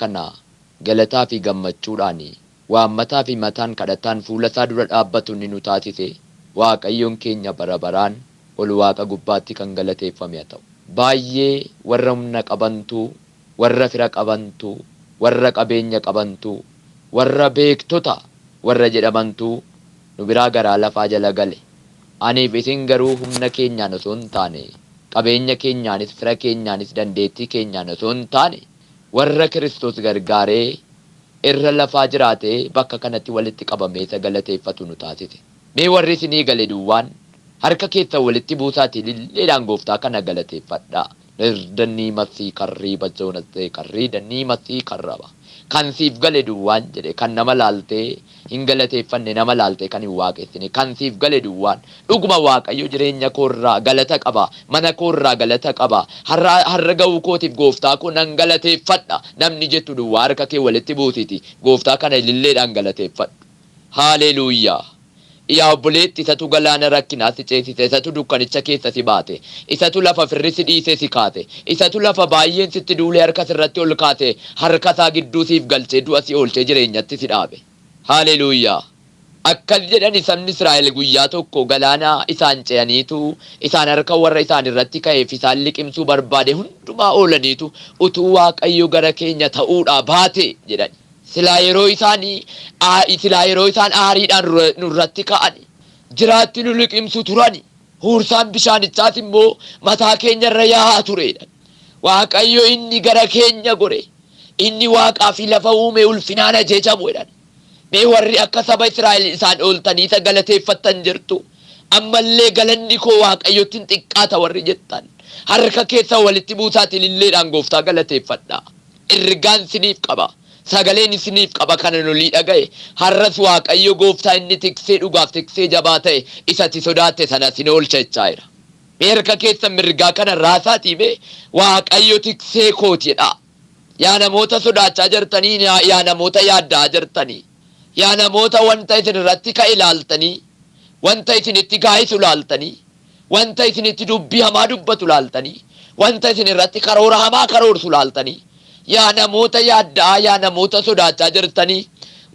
Kana galataa fi gammachuudhaan waammataa fi mataan kadhataan fuula isaa dura dhaabbatu inni nu taasise Waaqayyoon keenya bara baraan ol waaqa gubbaatti kan galateeffame haa ta'u. Baay'ee warra humna qabantu, warra fira qabantu, warra qabeenya qabantu, warra beektota warra jedhamantu nu biraa garaa lafaa jala gale. Aniif isin garuu humna keenyaan osoo hin taane, qabeenya keenyaanis, fira keenyaanis, dandeettii keenyaan osoo hin taane, warra Kiristoos gargaaree irra lafaa jiraatee bakka kanatti walitti qabamee isa galateeffatu nu taasise. Mee warri isinii gale duwwaan harka keessan walitti buusaatii lilleedhaan gooftaa kana galateeffadhaa. Irdannii masii karrii bajoonasee karrii dannii masii karraba. Kan siif gale duwwaan jedhe, kan nama laaltee hin galateeffanne, nama laaltee kan hin waaqessine, kan siif gale duwwaan dhuguma Waaqayyo jireenya koorraa galata qaba, mana koorraa galata qaba, har'a ga'uu kootiif gooftaa koo nan galateeffadha namni jettu duwwaa harka kee walitti buusiti gooftaa kana ililleedhaan galateeffadhu. Haaleluuyaa! Yaa obboleetti, isatu galaana rakkinaa si ceesise, isatu dukkanicha keessa si baate, isatu lafa firri si dhiisee si kaase, isatu lafa baay'een sitti duulee harka sirratti ol kaase, harka isaa gidduu siif galchee du'a si oolchee jireenyatti si dhaabe. Haaleluuyaa! Akkas jedhani sabni Israa'el guyyaa tokko galaana isaan ce'aniitu isaan harka warra isaan irratti ka'eef isaan liqimsuu barbaade hundumaa oolaniitu utuu Waaqayyo gara keenya ta'uudhaa baate jedhan. Silaa yeroo isaan aariidhaan nurratti ka'ani jiraatti nu liqimsu turani, huursaan bishaanichaas immoo mataa keenya irra yaa'aa turedha. Waaqayyo inni gara keenya gore, inni waaqaa fi lafa uume ulfinaan ajeejamu jedhan. Mee warri akka saba Israa'el isaan ooltanii isa galateeffattan jirtu, ammallee galanni koo Waaqayyotti hin xiqqaata warri jettan, harka keessa walitti buusaatii lilleedhaan gooftaa galateeffadhaa. Ergaan isiniif qaba. Sagaleen isiniif qaba kana nolii dhaga'e. Har'as Waaqayyo gooftaa inni tiksee dhugaaf tiksee jabaa ta'e isatti sodaatte sana sin oolcha jechaa jira. Mee harka keessan mirgaa kana raasaatii mee Waaqayyo tiksee kootidha. Yaa namoota sodaachaa jirtanii, yaa namoota yaaddaa jirtanii, yaa namoota wanta isin irratti ka'e ilaaltanii, wanta isinitti gaa'isu ilaaltanii, wanta isinitti dubbii hamaa dubbatu ilaaltanii, wanta isin irratti karoora hamaa karoorsu ilaaltanii, yaa namoota yaaddaa, yaa namoota sodaachaa jirtanii,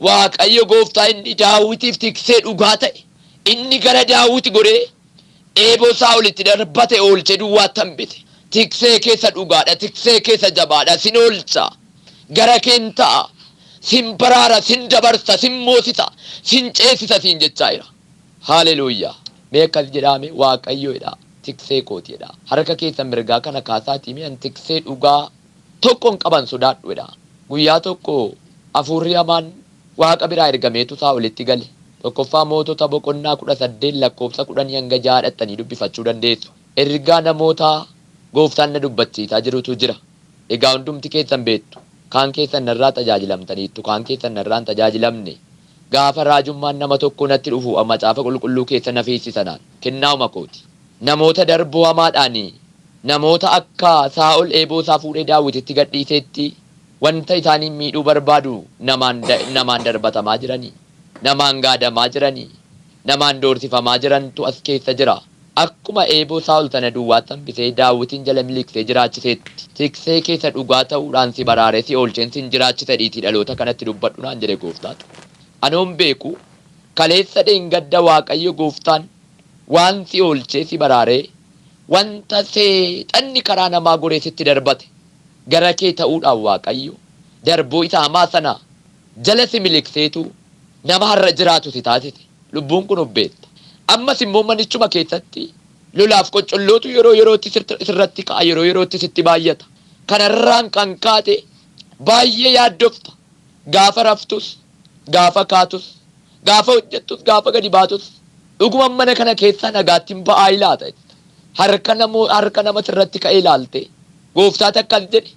Waaqayyo gooftaa inni Daawitiif tiksee dhugaa ta'e, inni gara Daawit goree eeboo Saa'olitti darbate oolchee duwwaatti hambise. Tiksee keessa dhugaadha, tiksee keessa jabaadha, sin oolcha, gara keen ta'a, sin baraara, sin dabarsa, sin moosisa, sin ceesisa siin jechaa jira. Haaleluuyaa! Mee akkas jedhaame, Waaqayyo jedha, tiksee kooti jedha. Harka keessan mirgaa kana kaasaatii mee an tiksee dhugaa tokko hin qaban sodaadhu jedha. Guyyaa tokko hafuurri hamaan Waaqa biraa ergameetu Saa'olitti gale. Tokkoffaa Mootota boqonnaa 18 lakkoofsa 10 hanga 6 dhattanii dubbifachuu dandeessu. Ergaa namoota gooftaan na dubbachiisaa jirutu jira. Egaa hundumti keessan beektu. Kaan keessan narraa tajaajilamtaniittu, kaan keessan narraa hin tajaajilamne. Gaafa raajummaan nama tokko natti dhufu macaafa qulqulluu keessa na fiissisanaan kennaa'uma kooti. Namoota darboo hamaadhaan namoota akka Saa'ol eeboo isaa fuudhee Daawititti gadhiiseetti wanta isaaniin miidhuu barbaadu namaan darbatamaa jiranii, namaan gaadamaa jiranii, namaan doorsifamaa jirantu as keessa jira. Akkuma eeboo Saa'ol sana duwwaatti hambisee Daawitin jala miliqsee jiraachiseetti tiksee keessa dhugaa ta'uudhaan si baraaree si oolcheen sin jiraachisa dhiitii dhaloota kanatti dubbadhu naan jedhe gooftaatu. Anoon beeku kaleessa dheengadda Waaqayyo gooftaan waan si oolchee si baraaree wanta seexanni karaa namaa goree sitti darbate gara kee ta'uudhaan Waaqayyo darboo isa hamaa sana jala si miliqseetu nama har'a jiraatu si taasise. Lubbuun kun hubbeetta. Ammas immoo manichuma keessatti lolaaf qoccollootu yeroo yerootti sirratti ka'a, yeroo yerootti sitti baay'ata. Kanarraan kan kaate baay'ee yaaddofta. Gaafa raftus, gaafa kaatus, gaafa hojjettus, gaafa gadi baatus dhuguma mana kana keessaa nagaatti hin ba'aa ilaata. Harka nama sirratti ka'ee ilaalte gooftaatu akkas jedhe,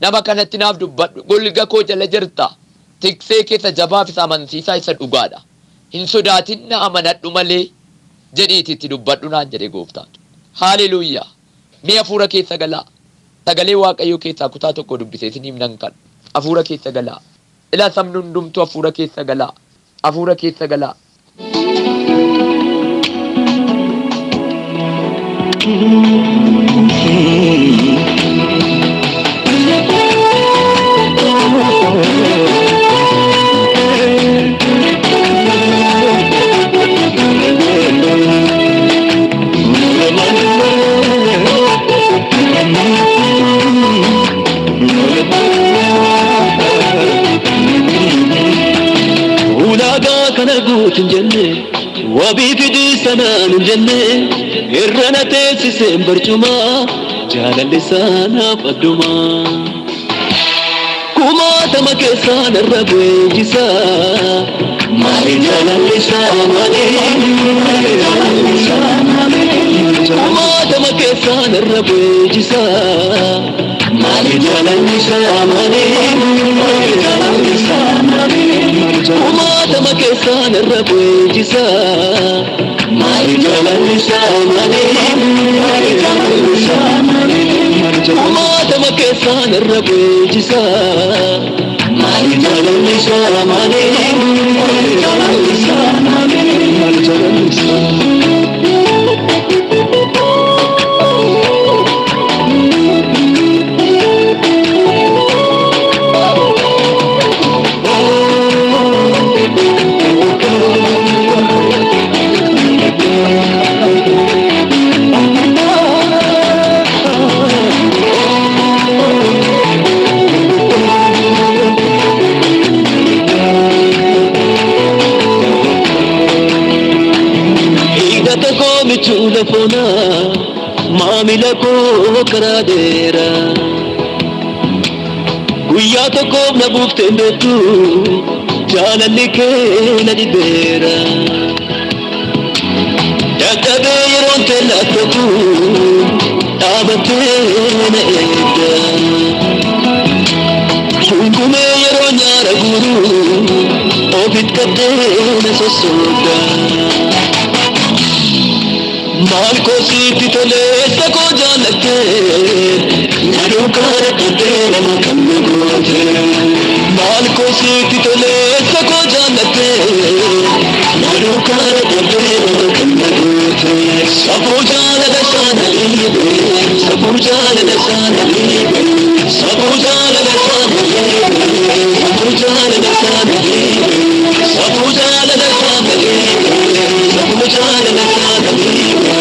nama kanatti naaf dubbadhu, golga koo jala jirta, tiksee keessa jabaaf isa amansiisaa isa dhugaadha. Hin sodaatin, na amanadhu malee jedhiiti itti dubbadhu naan jedhe gooftaatu. Haaleluuyaa! Mee hafuura keessa galaa. Sagalee Waaqayyoo keessaa kutaa tokko dubbisee isiniif nan kadha. Hafuura keessa galaa. Ilaa sabni hundumtuu hafuura keessa galaa. Hafuura keessa galaa. kooti hin jenne, wabii fidii sanaan hin jenne, irra na teessiseen barcumaa, jaalalli isaa naaf addumaa. Kumaatama keessaa narra bu'ee jisaa, maali jaalalli isaa maali? Jaalalli isaa maali? Kumaatama keessaa narra bu'ee jisaa, maali jaalalli isaa maali? Jaalalli isaa maali? Kumaatama keessaa narra bu'ee jisaa, maali jaalalli isaa maali? Jaalalli isaa maali? Kumaatama keessaa narra bu'ee jisaa, maali jaalalli isaa maali? Jaalalli isaa maali? Jaalalli isaa. Hidhata koo michuu lafoonaa, maamila koo karaa dheeraa. Guyyaa tokkoof na buuftee hin beektu, jaalalli kee na dhibeera. Dadhabee yeroon teellaa tokko dhaabattee na eegda. Sungumee yeroo nyaara guuru ofitti qabdee na sossoobda. Maal koo sitti tolee isa koo jaallattee, na duukaa dadhabdee nama kan na goote. Maal koo sitti tolee isa koo jaallattee, na duukaa dadhabdee nama kan na goote. Safuu jaalala sana dhiibe, safuu jaalala sana dhiibe, safuu jaalala sana dhiibe, safuu jaalala sana dhiibe, safuu jaalala sana dhiibe, safuu jaalala sana dhiibe.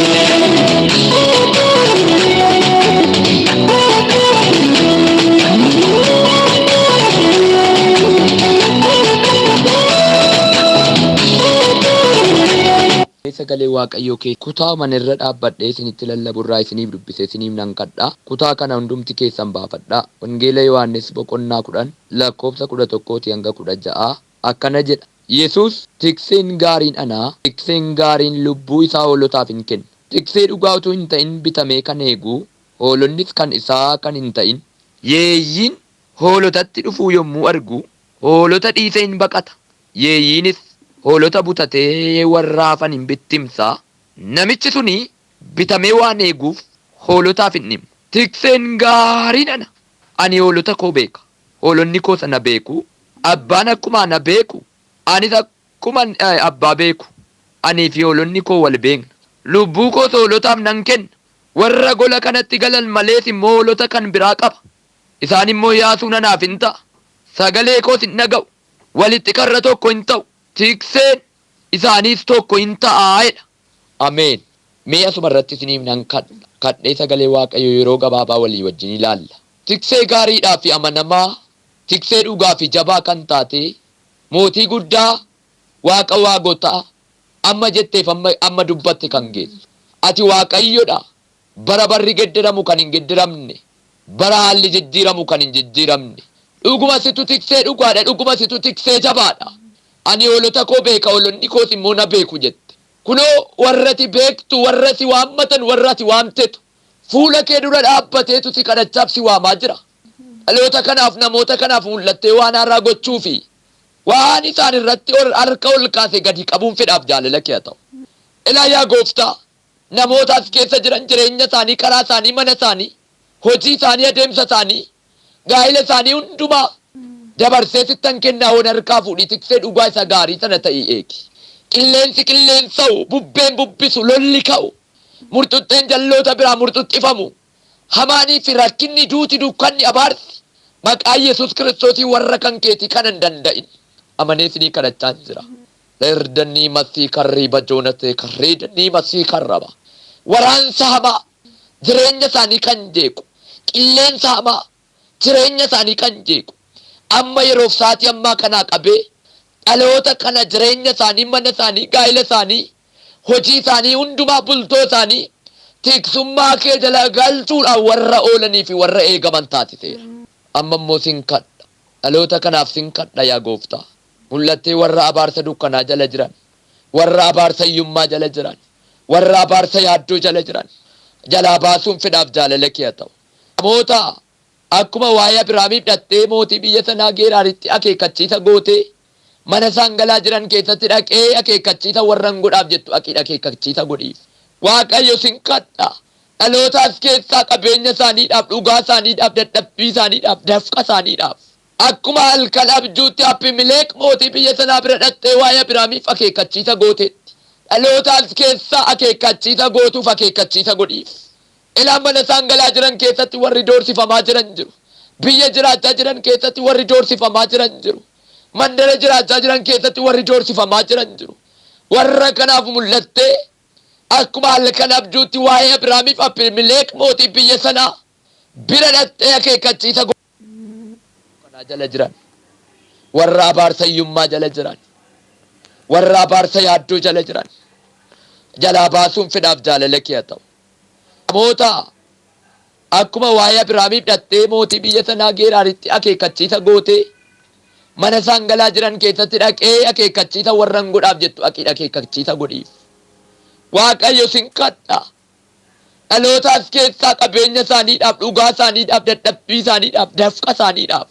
Sagalee Waaqayyoo kee kutaa mana irra dhaabbadhee isinitti lallabu irraa isiniif dubbise isiniif nan kadhaa. Kutaa kana hundumti keessan baafadhaa. Wangeela Yohaannis boqonnaa 10 lakkoofsa 11 hanga 16 akkana jedha. Yesuus tikseen gaariin anaa, tikseen gaariin lubbuu isaa hoolotaaf hin kenna. Tiksee dhugaa utuu hin ta'in bitamee kan eegu, hoolonnis kan isaa kan hin ta'in. Yeeyyiin hoolotatti dhufuu yommuu argu, hoolota dhiisee hin baqata. Yeeyyiinis hoolota butatee warra hafan hin bittimsa. Namichi suni bitamee waan eeguuf hoolotaaf hin dhimmu. Tikseen gaariin ana. Ani hoolota koo beeka. Hoolonni koos ana beeku. Abbaan akkuma ana beeku, anis akkuma abbaa beeku. Anii fi hoolonni koo wal beekna. Lubbuu koos hoolotaaf nan kenna. Warra gola kanatti galan malees immoo hoolota kan biraa qaba. Isaan immoo yaasuun anaaf hin ta'a. Sagalee koos hin dhaga'u. Walitti karra tokko hin ta'u. Tikseen isaaniis tokko hin ta'a jedha. Ameen. Mee asuma irratti isiniif nan kadha. Kadhee sagalee Waaqayyoo yeroo gabaabaa walii wajjin ilaalla. Tiksee gaariidhaa fi amanamaa, tiksee dhugaa fi jabaa kan taate, mootii guddaa, Waaqa waagotaa, amma jetteef amma, amma dubbatte kan geessu. Ati Waaqayyodha. Bara barri gedderamu kan hin gedderamne, bara haalli jijjiiramu kan hin jijjiiramne. Dhuguma situ tiksee dhugaadha, dhuguma situ tiksee jabaadha. Ani hoolota koo beeka, hoolonni koos immoo na beeku jette. Kunoo warra ati beektu, warra si waammatan, warra ati waamtetu fuula kee dura dhaabbateetu si kadhachaaf si waamaa jira. Dhaloota kanaaf, namoota kanaaf mul'attee waan haaraa gochuu fi waan isaan irratti harka ol kaase gadi qabuun fedhaaf jaalala kee haa ta'u. Ilaa yaa Gooftaa, namoota as keessa jiran jireenya isaanii, karaa isaanii, mana isaanii, hojii isaanii, adeemsa isaanii, gaa'ila isaanii hundumaa dabarsee sittan kennaa hoon harkaa fuudhii tiksee dhugaa isa gaarii sana ta'ii eegi. Qilleensi qilleensa'u, bubbeen bubbisu, lolli ka'u, murxuxxeen jalloota biraa murxuxxifamu, hamaanii fi rakkinni, duuti, dukkanni, abaarsi maqaa Yesuus Kiristoosii warra kan keetii kana hin danda'in. Amanee isinii kadhachaan jira. Erdanii masii karriiba joonatee karriidanii masii karraba. Waraansa hamaa jireenya isaanii kan jeequ, qilleensa hamaa jireenya isaanii kan jeequ, amma yeroof sa'aatii ammaa kanaa qabee Dhaloota kana jireenya isaanii, mana isaanii, gaa'ila isaanii, hojii isaanii hundumaa, bultoo isaanii tiksummaa kee jala galchuudhaan warra oolanii fi warra eegaman taasiseera. Amma immoo sin kadha. Dhaloota kanaaf sin kadha yaa gooftaa. Mul'attee warra abaarsa dukkanaa jala jiran, warra abaarsa hiyyummaa jala jiran, warra abaarsa yaaddoo jala jiran jalaa baasuun fedhaaf jaalala kee haa ta'u. Namoota akkuma waa'ee Abiraamiif dhattee mootii biyya sanaa Geeraaritti akeekkachiisa gootee mana isaan galaa jiran keessatti dhaqee akeekkachiisa warran godhaaf jettu dhaqii akeekkachiisa godhiif. Waaqayyo sin kadha. Dhaloota as keessaa qabeenya isaaniidhaaf, dhugaa isaaniidhaaf, dadhabbii isaaniidhaaf, dafqa isaaniidhaaf. Akkuma halkan abjuutti Abimelek mootii biyya sanaa bira dhattee waa'ee Abiraamiif akeekkachiisa gooteetti. Dhaloota as keessaa akeekkachiisa gootuuf akeekkachiisa godhiif. Ilaa mana isaan galaa jiran keessatti warri doorsifamaa jiran jiru. Biyya jiraachaa jiran keessatti warri doorsifamaa jiran jiru. Mandara jiraachaa jiran keessatti warri doorsifamaa jiran jiru. Warra kanaaf mul'attee akkuma halkan abjuutti waa'ee Abiraamiif Abimelek mootii biyya sanaa bira dhattee akeekkachiisa dukkanaa jala jiran, warra abaarsa hiyyummaa jala jiran, warra abaarsa yaaddoo jala jiran jalaa baasuun fedhaaf jaalala kee haa ta'u. Namoota akkuma waa'ee Abiraamiif dhattee mootii biyya sanaa Geeraaritti akeekkachiisa gootee mana isaan galaa jiran keessatti dhaqee akeekkachiisa warran godhaaf jettu dhaqii akeekkachiisa godhiif. Waaqayyo sin kadha. Dhaloota as keessaa qabeenya isaaniidhaaf, dhugaa isaaniidhaaf, dadhabbii isaaniidhaaf, dafqa isaaniidhaaf.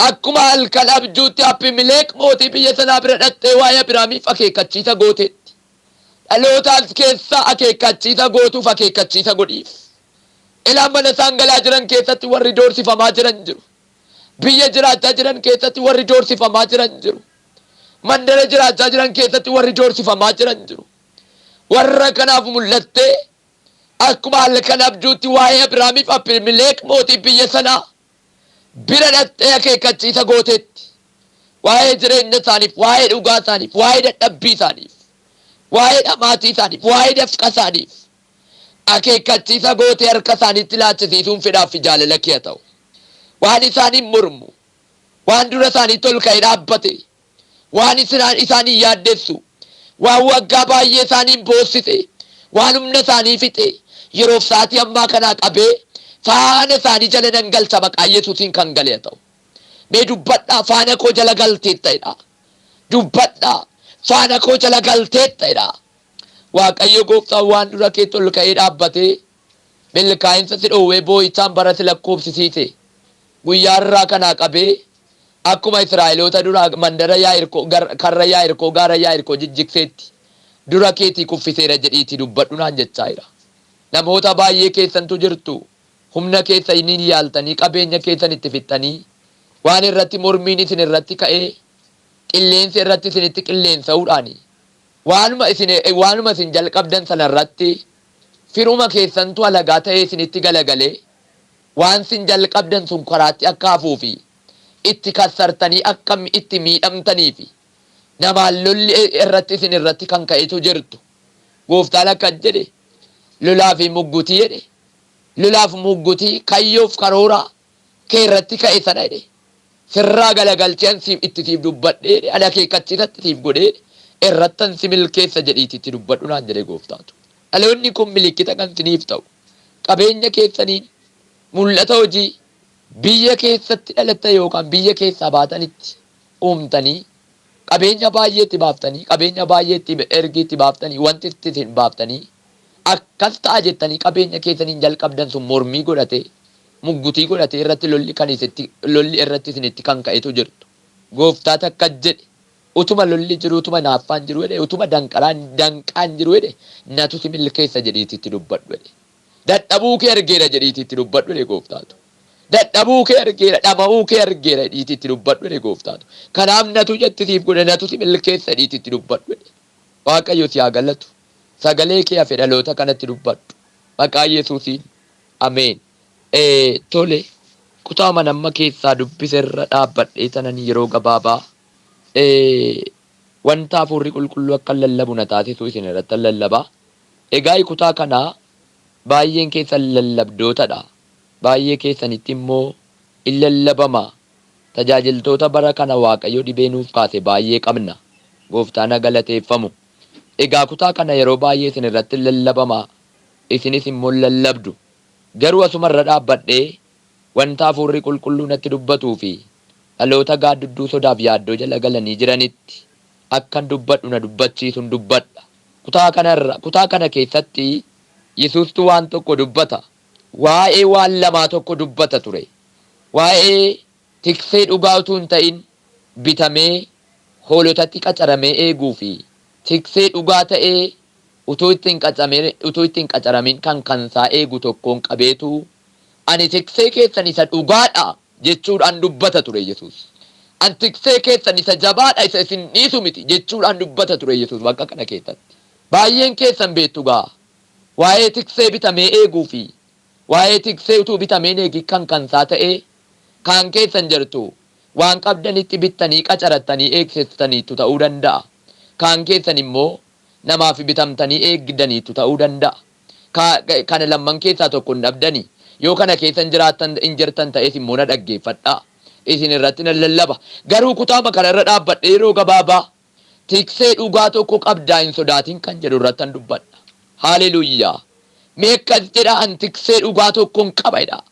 Akkuma halkan abjuutti Abimelek mootii biyya sanaa bira dhattee waa'ee Abiraamiif akeekkachiisa gooteetti. Dhaloota as keessaa akeekkachiisa gootuuf akeekkachiisa godhiif. Ilaa mana isaan galaa jiran keessatti warri doorsifamaa jiran jiru. Biyya jiraachaa jiran keessatti warri doorsifamaa jiran jiru. Mandara jiraachaa jiran keessatti warri doorsifamaa jiran jiru. Warra kanaaf mul'attee akkuma halkan abjuutti waa'ee Abiraamiif Abimelek mootii biyya sanaa bira dhattee akeekkachiisa gooteetti. Waa'ee jireenya isaaniif, waa'ee dhugaa isaaniif, waa'ee dadhabbii isaaniif, waa'ee dhamaatii isaaniif, waa'ee dafqa isaaniif akeekkachiisa gootee harka isaaniitti laachisiisuun fedhaaf fi jaalala kee haa ta'u. Waan isaaniin mormu, waan dura isaaniitti ol ka'ee dhaabbate, waan isaaniin yaaddessu, waan waggaa baay'ee isaaniin boossise, waan humna isaanii fixe, yeroof sa'aatii ammaa kanaa qabee faana isaanii jala nan galcha maqaa Yesuusiin kan gale haa ta'u. Mee dubbadhaa, faana koo jala galteetta jedha. Dubbadhaa, faana koo jala galteetta jedha. Waaqayyo gooftaan waan dura keetti ol ka'ee dhaabbatee milkaa'insa si dhoowwee boo'ichaan bara si lakkoofsisiise guyyaa irraa kanaa qabee akkuma Israa'eloota duraa mandara Yaa'irkoo karra Yaa'irkoo gaara Yaa'irkoo jijjigseetti dura keetii kuffiseera jedhiitii dubbadhu naan jechaa jira. Namoota baay'ee keessantu jirtu humna keessaniin yaaltanii qabeenya keessan itti fixxanii waan irratti mormiin isin irratti ka'ee qilleensi irratti isinitti qilleensa'uudhaan waanuma isin jalqabdan sana irratti firuma keessantu alagaa ta'ee isinitti galagalee waan isin jalqabdan sun karaatti akka hafuu fi itti kassartanii akka itti miidhamtanii fi namaan lolli irratti isin irratti kan ka'etu jirtu. Gooftaan akkas jedhe, lolaa fi muggutii jedhe. Lolaaf muggutii kayyoof karoora kee irratti ka'e sana jedhe. Sirraa galagalchee an siif itti siif dubbadhee jedhe, ani akeekkachiisatti siif godhee irrattan si milkeessa jedhiiti itti dubbadhu naan jedhe gooftaatu. Dhaloonni kun milikkita kan siniif ta'u qabeenya keessaniin mul'ata hojii biyya keessatti dhalattan yookaan biyya keessaa baatanitti uumtanii qabeenya baay'ee itti baaftanii, qabeenya baay'ee itti ergii itti baaftanii, wanti itti isin baaftanii akkas ta'a jettanii qabeenya keessaniin jalqabdan sun mormii godhatee muggutii godhatee irratti lolli kan isitti lolli irratti isinitti kan ka'etu jirtu. Gooftaatu akkas jedhe, utuma lolli jiru, utuma hinaaffaan jiru jedhe, utuma danqaraan danqaan jiru jedhe, natu si milkeessa jedhiitii itti dubbadhu jedhe. Dadhabuu kee argeera jedhiitii itti dubbadhu jedhe gooftaatu. Dadhabuu kee argeera, dhama'uu kee argeera jedhiitii itti dubbadhu jedhe gooftaatu. Kanaaf natu jetti siif godhe, natu si milkeessa jedhiitii itti dubbadhu jedhe. Waaqayyo si haa galatu. Sagalee kee hafe dhaloota kanatti dubbadhu. Maqaa Yesuusiin. Ameen. Tole, kutaa manamma keessaa dubbise irra dhaabbadhee tanan yeroo gabaabaa wanta hafuurri qulqulluu akka lallabu na taasisu isin irratti lallaba. Egaa kutaa kanaa baay'een keessan lallabdootadha. Baay'ee keessanitti immoo in lallabama. Tajaajiltoota bara kana Waaqayyo dhibee nuuf kaase baay'ee qabna. Gooftaan haa galateeffamu. Egaa kutaa kana yeroo baay'ee isin irratti lallabama, isinis immoo lallabdu. Garuu asuma irra dhaabbadhee wanta Hafuurri Qulqulluu natti dubbatuu fi dhaloota gaaddidduu sodaaf yaaddoo jala galanii jiranitti akkan dubbadhu na dubbachiisun dubbadha. Kutaa kanarra kutaa kana keessatti Yesuustu waan tokko dubbata. Waa'ee waan lamaa tokko dubbata ture. Waa'ee tiksee dhugaa utuu hin ta'in bitamee hoolotatti qacaramee eeguu fi tiksee dhugaa ta'ee utuu itti hin utuu itti hin qacaramin kan kansaa eegu tokkoon qabeetu ani tiksee keessan isa dhugaadha jechuudhaan dubbata ture Yesuus. An tiksee keessan isa jabaadha, isa isin dhiisu miti jechuudhaan dubbata ture Yesuus bakka kana keessatti. Baay'een keessan beektu gaa waa'ee tiksee bitamee eeguu fi waa'ee tiksee utuu bitamee hin eegin kan kansaa ta'ee kaan keessan jirtu waan qabdanitti bittanii qacarattanii eegsistaniittu ta'uu danda'a. Kaan keessan immoo namaaf bitamtanii eegdaniittu ta'uu danda'a. Kana lamman keessaa tokko hin dhabdanii. Yoo kana keessa hin jiraattan hin jirtan ta'es immoo na dhaggeeffadhaa. Isin irratti nan lallaba. Garuu kutaama kana irra dhaabbadhee yeroo gabaabaa tiksee dhugaa tokko qabdaa hin sodaatin kan jedhu irrattan dubbadha. Haaleluyyaa. Mee akkas jedha, an tiksee dhugaa tokkon qaba jedha.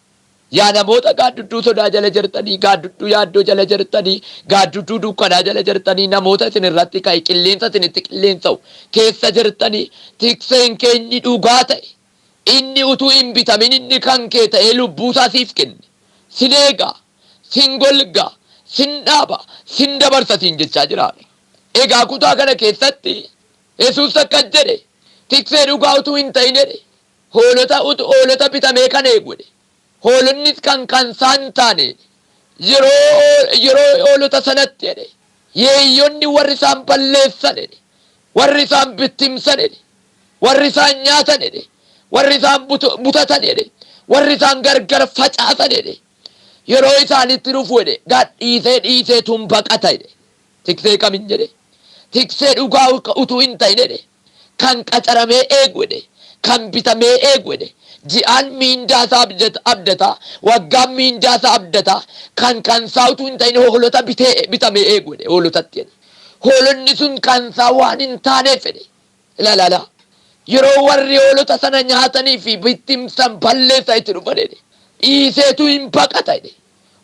Yaa namoota gaaddidduu sodaa jala jirtanii, gaaddidduu yaaddoo jala jirtanii, gaaddidduu dukkanaa jala jirtanii, namoota isin irratti ka'e, qilleensa isinitti qilleensa'u keessa jirtanii, tikseen keenyi dhugaa ta'e, inni utuu hin bitamin inni kan kee ta'ee lubbuusaa siif kenne. Sin eega, sin golga, sin dhaaba, sin dabarsa siin jechaa jira. Egaa kutaa kana keessatti Yesuus akkas jedhe, tiksee dhugaa utuu hin ta'in jedhe, hoolota hoolota bitamee kan eegu jedhe. Hoolonnis kan kansaa hin taane yeroo hoolota sanatti jedhe, yeeyyonni warri isaan balleessan jedhe, warri isaan bittimsan jedhe, warri isaan nyaatan jedhe, warri isaan butatan jedhe, warri isaan gargar facaasan jedhe, yeroo isaanitti dhufu jedhe, gad dhiisee dhiiseetun baqata jedhe. Tiksee kamin jedhe? Tiksee dhugaa utuu hin ta'in jedhe, kan qacaramee eegu jedhe, kan bitamee eegu jedhe, ji'aan miindaa isaa abdata, waggaan miindaa isaa abdata, kan kansaa utuu hin ta'in hoolota bitee bitamee eegu jedhe, hoolotatti jedhe. Hoolonni sun kansaa waan hin taaneef jedhe. Ilaalaa. Yeroo warri hoolota sana nyaatanii fi bittimsan balleessaa itti dhufan jedhe, dhiiseetu hin baqata jedhe.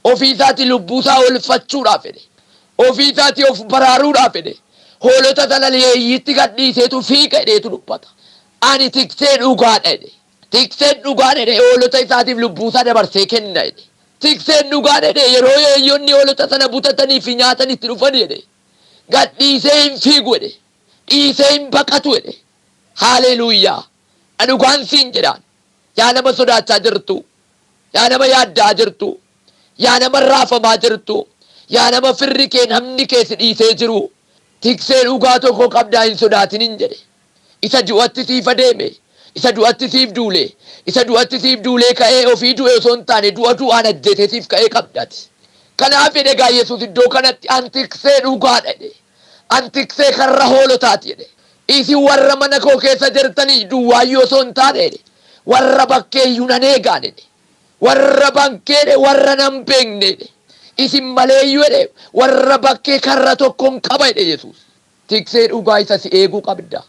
Ofii isaatii lubbuu isaa oolfachuudhaaf jedhe. Ofii isaatii of baraaruudhaaf jedhe. Hoolota sana yeeyyiitti gad dhiiseetu fiiga jedheetu dubbata. Ani tiksee dhugaadha jedhe. Tikseen dhugaan jedhe hoolota isaatiif lubbuu isaa dabarsee kenna jedhe. Tikseen dhugaan jedhe yeroo yeeyyonni hoolota sana butatanii fi nyaatan itti dhufan jedhe, gad dhiisee hin fiigu jedhe. Dhiisee hin baqatu jedhe. Haaleluuyaa. Dhugaan siin jedhaan. Yaa nama sodaachaa jirtu, yaa nama yaadda'aa jirtu, yaa nama raafamaa jirtu, yaa nama firri kee namni kee si dhiisee jiru, tiksee dhugaa tokko qabdaa hin sodaatinin jedhe. Isa du'atti siif adeeme, isa du'atti siif duule, isa du'atti siif duulee ka'ee ofii du'e osoo hin taane du'a du'aan ajjeesee siif ka'ee qabdati. Kanaaf jedhe egaa Yesuus iddoo kanatti an tiksee dhugaadha jedhe. An tiksee karra hoolotaati jedhe. Isin warra mana koo keessa jirtanii duwwaayyuu osoo hin taane jedhe, warra bakkeeyyuu nan eegaan jedhe. Warra bakkee jedhe, warra nan beekne jedhe. Isin maleeyyuu jedhe, warra bakkee karra tokkoon qaba jedhe Yesuus. Tiksee dhugaa isa si eeguu qabda.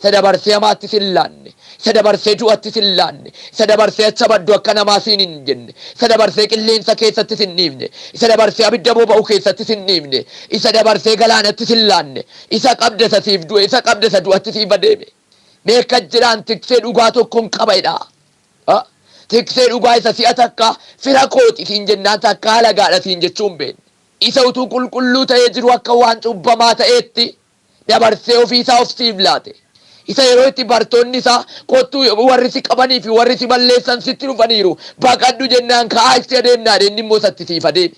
Isa dabarsee hamaatti sin laanne, isa dabarsee du'atti sin laanne, isa dabarsee acha baddu akka namaa siin hin jenne, isa dabarsee qilleensa keessatti sin dhiifne, isa dabarsee abidda boba'u keessatti sin dhiifne, isa dabarsee galaanatti sin laanne, isa qabda isa siif du'e, isa qabda isa du'atti siif adeeme. Mee akkas jedhaan, tiksee dhugaa tokkoon qaba jedhaa. Tiksee dhugaa isa si'a takka fira kooti siin jennaan takka halagaadha siin jechuu hin beekne. Isa utuu qulqulluu ta'ee jiru akka waan cubbamaa ta'eetti dabarsee ofii isaa of siif laate. Isa yeroo itti bartoonni isaa kottuu warri si qabanii fi warri si balleessan sitti dhufaniiru baqadhu jennaan ka'aa itti adeemnaa jedhe, inni immoo isatti siif adeeme.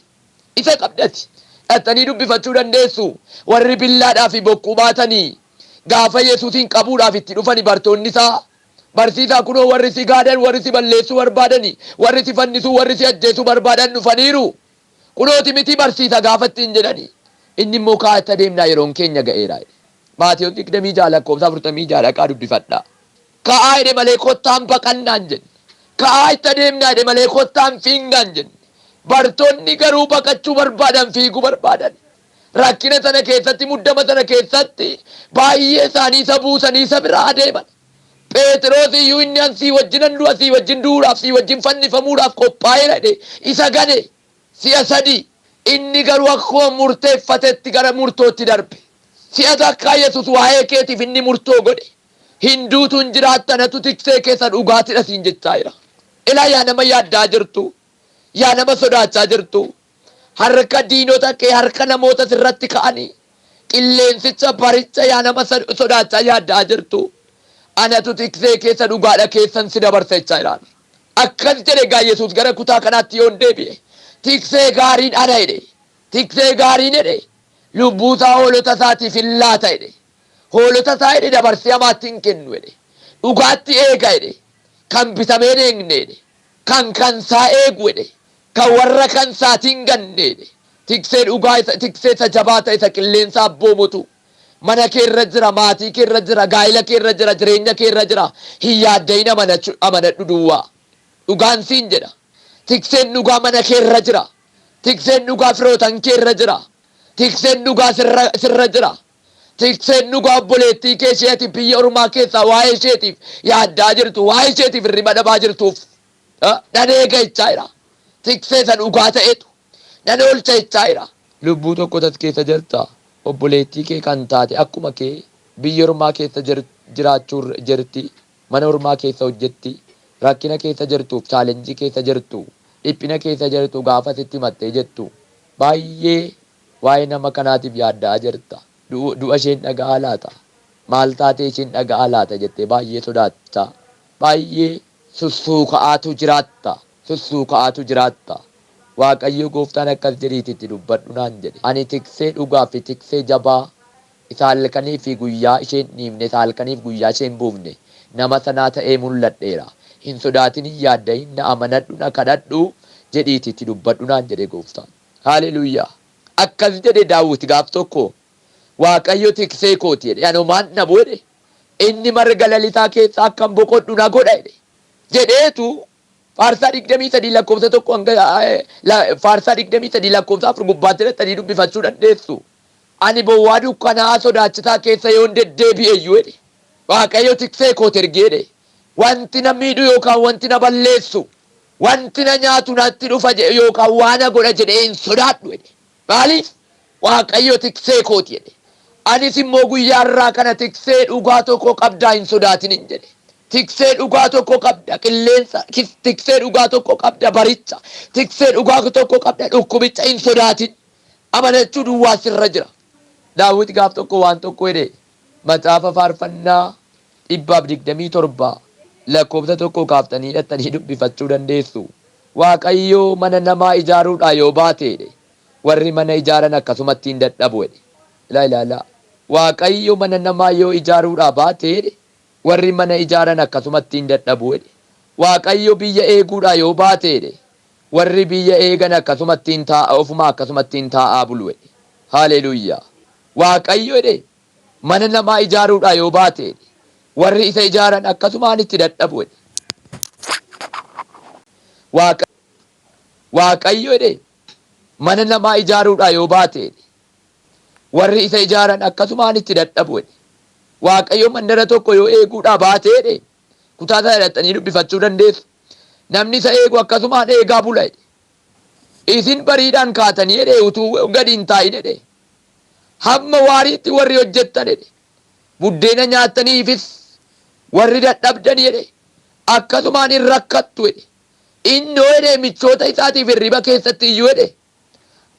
Isa qabdati. Dhattanii dubbifachuu dandeessu. Warri billaadhaa fi bokkuu baatanii gaafa Yesuusiin qabuudhaaf itti dhufani bartoonni isaa, barsiisaa, kunoo warri si gaadan, warri si balleessuu barbaadani, warri si fannisuu, warri si ajjeesuu barbaadan dhufaniiru. Kunooti miti barsiisa gaafa ittiin jedhani. Inni immoo ka'aa itti adeemnaa yeroon keenya ga'eera jedhe. Maatewos 26 lakkoofsa 46 dhaqaa dubbifadhaa. Ka'aa jedhe malee kottaan baqannaa hin jenne. Ka'aa itti adeemnaa jedhe malee kottaan fiignaa hin jenne. Bartoonni garuu baqachuu barbaadan, fiiguu barbaadan. Rakkina sana keessatti, muddama sana keessatti baay'ee isaanii isa buusanii isa biraa adeeman. Pheexiroos iyyuu inni an sii wajjinan du'a, sii wajjin du'uudhaaf, sii wajjin fannifamuudhaaf qophaa'eera jedhee isa gane si'a sadii. Inni garuu akkuma murteeffatetti gara murtootti darbe. Si'a takkaa Yesus waa'ee keetiif inni murtoo godhe. Hin duutu hin jiraatta anatu tiksee keessa dhugaatidha siin jechaa jira. Ilaa yaa nama yaaddaa jirtu, yaa nama sodaachaa jirtu, harka diinota kee, harka namoota sirratti ka'anii, qilleensicha, baricha yaa nama sodaachaa yaaddaa jirtu, anatu tiksee keessa dhugaadha keessan si dabarsa jechaa jira. Akkas jedhe egaa Yesuus gara kutaa kanaatti yoon deebi'e, tiksee gaariin ana jedhe, tiksee gaariin jedhe, lubbuusaa hoolota isaatiif hin laata jedhe. Hoolota isaa jedhe dabarsee hamaatti hin kennu jedhe. Dhugaatti eega jedhe. Kan bitamee hin eegne jedhe. Kan kansaa eegu jedhe. Kan warra kansaatii hin ganne jedhe. Tiksee dhugaa isa tiksee isa jabaa ta'e isa qilleensa abboomutu mana kee irra jira, maatii kee irra jira, gaa'ila kee irra jira, jireenya kee irra jira. Hin yaaddayin amanadhu duwwaa. Dhugaan siin jedha. Tikseen dhugaa mana kee irra jira. Tikseen dhugaa firootan kee irra jira. Tikseen dhugaa sirra jira. Tikseen dhugaa obboleettii kee ishee ati biyya ormaa keessaa waa'ee isheetiif yaaddaa jirtu, waa'ee isheetiif hirriba dhabaa jirtuuf nan eega jechaa jira. Tiksee isa dhugaa ta'etu nan oolcha jechaa jira. Lubbuu tokko tas keessa jirta. Obboleettii kee kan taate akkuma kee biyya ormaa keessa jiraachuu jirti. Mana ormaa keessa hojjetti. Rakkina keessa jirtuuf, challenge keessa jirtu, dhiphina keessa jirtu gaafa sitti himattee jettu baay'ee waa'ee nama kanaatiif yaadda'aa jirta. Du'a isheen dhaga'aa laata? Maal taatee isheen dhaga'aa laata jettee baay'ee sodaachaa, baay'ee sussuuka'aatu jiraatta, sussuuka'aatu jiraatta. Waaqayyo gooftaan akkas jedhiiti itti dubbadhu naan jedhe. Ani tiksee dhugaa fi tiksee jabaa isa halkanii fi guyyaa isheen dhiifne, isa halkaniif guyyaa isheen buufne nama sanaa ta'ee mul'adheera. Hin sodaatin, hin yaaddahin, na amanadhu, na kadhadhu jedhiiti itti dubbadhu naan jedhe gooftaan. Haaleluyyaa. Akkas jedhe Daawit gaaf tokko Waaqayyo tiksee kooti jedhe ani homaan dhabu jedhe. Inni marga lalisaa keessa akkan boqodhu na godha jedhe. Jedheetu Faarsaa 23 lakkoofsa 1 hanga Faarsaa 23 lakkoofsa 4 gubbaatti hidhattanii dubbifachuu dandeessu. Ani bowwaa dukkanaa sodaachisaa keessa yoon deddeebi'e iyyuu jedhe. Waaqayyo tiksee kooti ergi jedhe. Wanti na miidhu yookaan wanti na balleessu, wanti na nyaatu natti dhufa yookaan waa na godha jedhee hin sodaadhu jedhe. Maaliif? Waaqayyo tiksee kooti jedhe. Anis immoo guyyaa irraa kana tiksee dhugaa tokko qabdaa hin sodaatin hin jedhe. Tiksee dhugaa tokko qabda qilleensa, tiksee dhugaa tokko qabda baricha, tiksee dhugaa tokko qabda dhukkubicha hin sodaatin. Amanachuu duwwaa sirra jira. Daawit gaaf tokko waan tokko jedhe macaafa faarfannaa 127 lakkoofsa 1 kaaftanii hidhattanii dubbifachuu dandeessu. Waaqayyo mana namaa ijaaruudhaa yoo baate jedhe warri mana ijaaran akkasumatti hin dadhabu jedhe. Ilaa ilaalaa. Waaqayyo mana namaa yoo ijaaruudhaa baate jedhe warri mana ijaaran akkasumatti hin dadhabu jedhe. Waaqayyo biyya eeguudhaa yoo baate jedhe warri biyya eegan akkasumatti hin taa'a ofuma akkasumatti hin taa'aa bulu jedhe. Haaleluyyaa. Waaqayyo jedhe mana namaa ijaaruudhaa yoo baate jedhe warri isa ijaaran akkasumaan itti dadhabu jedhe. Waaqayyo jedhe mana namaa ijaaruudhaa yoo baate jedhe warri isa ijaaran akkasumaan itti dadhabu jedhe. Waaqayyo mandara tokko yoo eeguudhaa baate jedhe kutaa sana hidhattanii dubbifachuu dandeessu. Namni isa eegu akkasumaan eegaa bula jedhe. Isin bariidhaan kaatanii jedhe utuu gadi hin taa'in jedhe. Hamma waariitti warri hojjettan jedhe. Buddeena nyaattaniifis warri dadhabdan jedhe. Akkasumaan hin rakkattu jedhe. Innoo jedhe michoota isaatiif hirriba keessatti iyyuu jedhe.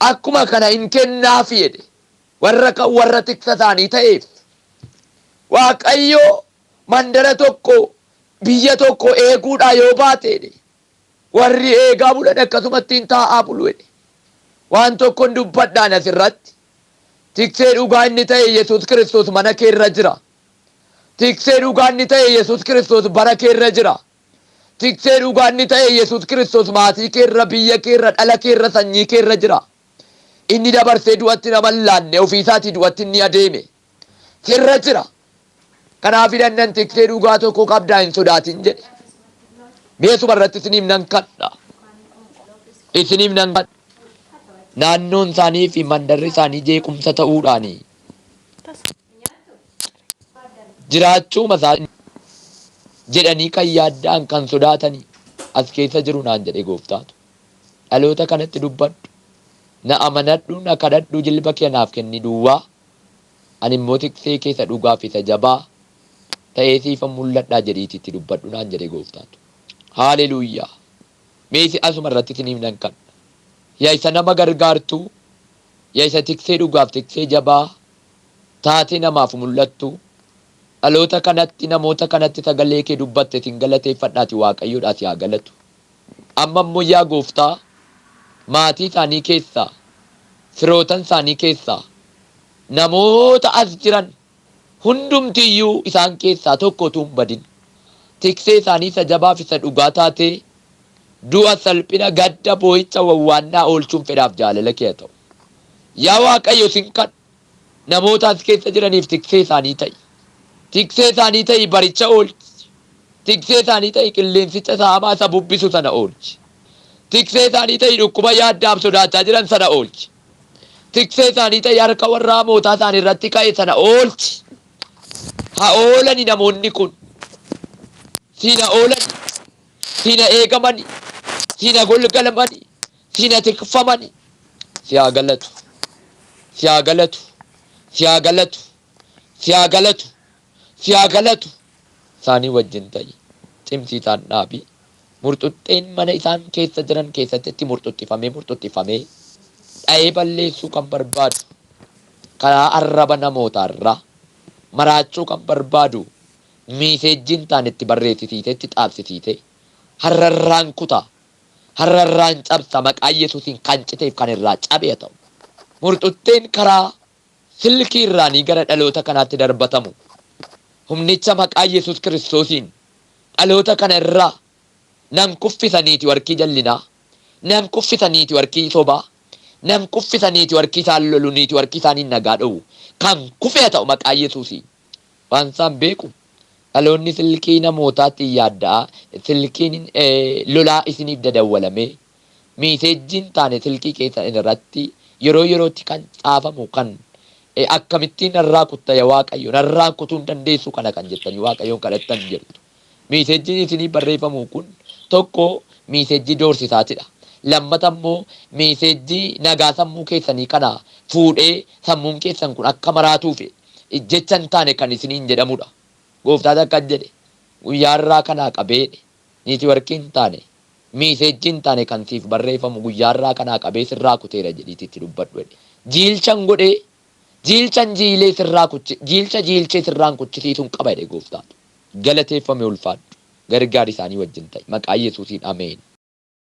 Akkuma kana hin kennaafi jedhe. Warra kan warra tiksa isaanii ta'eef. Waaqayyo mandara tokko biyya tokko eeguudhaa yoo baate jedhe. Warri eegaa bulan akkasumatti hin taa'aa bulu jedhe. Waan tokkon dubbadhaan asirratti. Tiksee dhugaa inni ta'e Yesuus Kiristoos mana kee irra jira. Tiksee dhugaa inni ta'e Yesuus Kiristoos bara kee irra jira. Tiksee dhugaa inni ta'e Yesuus Kiristoos maatii kee irra, biyya kee irra, dhala kee irra, sanyii kee irra jira. Inni dabarsee du'atti nama hin laanne ofii isaatii du'atti inni adeeme. Sirra jira. Kanaaf hidhannan tiksee dhugaa tokko qabdaa hin sodaatin jedhe. Mee asuma irratti isiniif nan kadha. Isiniif nan naannoon isaanii fi mandarri isaanii jeequmsa ta'uudhaani jiraachuu masaa jedhanii kan yaadda'an kan sodaatanii as keessa jiru naan jedhe gooftaatu. Dhaloota kanatti dubbadhu. Na amanadhu, na kadhadhu, jilba kee naaf kenni duwwaa. Ani immoo tiksee keessa dhugaaf isa jabaa ta'ee siifan mul'adhaa jedhiitii itti dubbadhu naan jedhe gooftaatu. Haaleluuyaa. Mee isi asuma irratti isiniif nan kadha. Yaa isa nama gargaartu, yaa isa tiksee dhugaaf tiksee jabaa taatee namaaf mul'attu, dhaloota kanatti namoota kanatti sagalee kee dubbatte sin galateeffadhaati Waaqayyoodhaa si haa galatu. Amma immoo yaa gooftaa maatii isaanii keessaa, firootan isaanii keessaa, namoota as jiran hundumti iyyuu isaan keessaa tokko utuu hin badin tiksee isaanii isa jabaaf isa dhugaa taatee du'a, salphina, gadda, boo'icha, wawwaannaa oolchuun fedhaaf jaalala kee haa ta'u. Yaa Waaqayyo sin kadha namoota as keessa jiraniif tiksee isaanii ta'i. Tiksee isaanii ta'i baricha oolchi. Tiksee isaanii ta'i qilleensicha isa hamaa isa bubbisu sana oolchi. Tiksee isaanii ta'i dhukkuba yaaddaaf sodaachaa jiran sana oolchi. Tiksee isaanii ta'i harka warra hamootaa isaanii irratti ka'e sana oolchi. Haa oolani namoonni kun. Siin haa oolani. Siin haa eegamani. Siin haa golgalamani. Siin haa tikfamani. Si haa galatu. Si haa galatu. Si haa galatu. Si haa galatu. Si haa galatu. Isaanii wajjin ta'i. Cimsii isaan dhaabi. Murxuxxeen mana isaan keessa jiran keessatti itti murxuxxifamee murxuxxifamee dha'ee balleessuu kan barbaadu karaa arraba namootaarraa maraachuu kan barbaadu miiseejjiin taane itti barreessisiisee itti xaabsisiisee har'arraan kutaa har'arraan cabsa maqaa Yesuusiin kan citeef kan irraa cabe haa ta'u. Murxuxxeen karaa silkii irraanii gara dhaloota kanaatti darbatamu humnicha maqaa Yesuus Kiristoosiin dhaloota kana irraa nan kuffisa niitiwarkii jallinaa, nan kuffisa niitiwarkii sobaa, nan kuffisa niitiwarkii isaan lolu, niitiwarkii isaaniin nagaa dhowwu kan kufe haa ta'u maqaa Yesuusiin. Waan isaan beeku dhaloonni silkii namootaatti yaadda'aa silkiin lolaa isiniif dadawwalamee miiseejjiin taane silkii keessan irratti yeroo yerootti kan caafamu kan akkamittiin narraa kutta yaa Waaqayyo narraa kutuu hin dandeessu kana kan jettanii Waaqayyoon kadhattan jirtu. Miiseejjiin isinii barreeffamu kun tokko miiseejjii doorsisaatidha. Lammata immoo miiseejjii nagaa sammuu keessanii kana fuudhee sammuun keessan kun akka maraatuuf jecha hin taane kan isiniin jedhamudha. Gooftaan akkas jedhe guyyaa irraa kanaa qabee niitiwarkii hin taane miiseejjii hin taane kan siif barreeffamu guyyaa irraa kanaa qabee sirraa kuteera jedhiitii itti dubbadhu jedhe. Jiilchan godhee jiilchan jiilee sirraa kuchi jiilcha jiilchee sirraan kuchisiisuun qaba jedhe gooftaan. Galateeffame ulfaadhu. Gargaari isaanii wajjin ta'i. Maqaa Yesuusiin ameen.